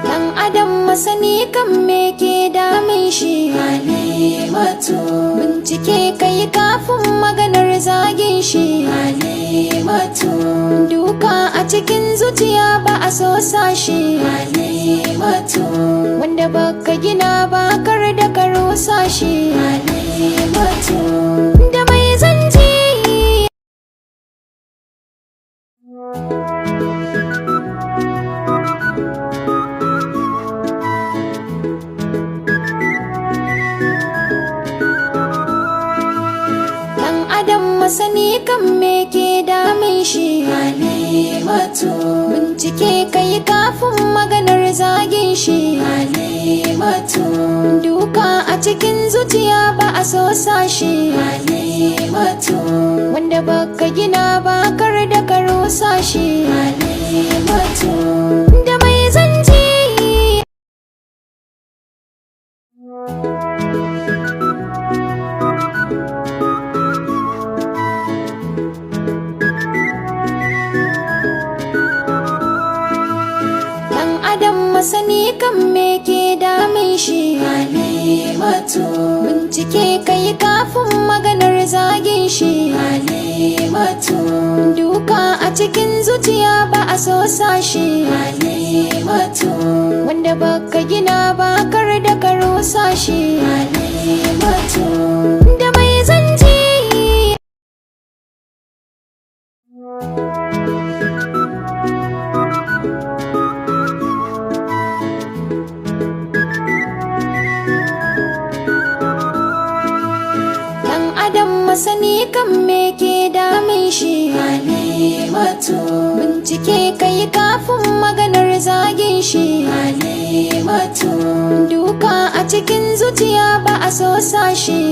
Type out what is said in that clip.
Dan adam masani kan me ke damun shi. Halimatu, bincike kai kafin maganar zagin shi. Halimatu, duka a cikin zuciya ba a so sashi. Halimatu, wanda baka gina ba kar da ka rusa shi. Halimatu, da mai zance. Dan adam masani kan me ke damun shi. Halimatu, bincike kai kafin maganar zagin shi. Halimatu, duka a cikin zuciya ba a so sashi. Halimatu, wanda baka gina ba kar da ka rusa shi. Halimatu, da mai zance. Dan adam masani kan me ke damun shi. Halimatu, bincike kai kafin maganar zagin shi. Halimatu, duka a cikin zuciya ba a so sashi. Halimatu, wanda baka gina ba kar da ka rusa shi. Halimatu, da mai zance. Dan adam masani kan me ke damun shi. Halimatu, bincike kai kafin maganar zagin shi. Halimatu, duka a cikin zuciya ba a so sashi.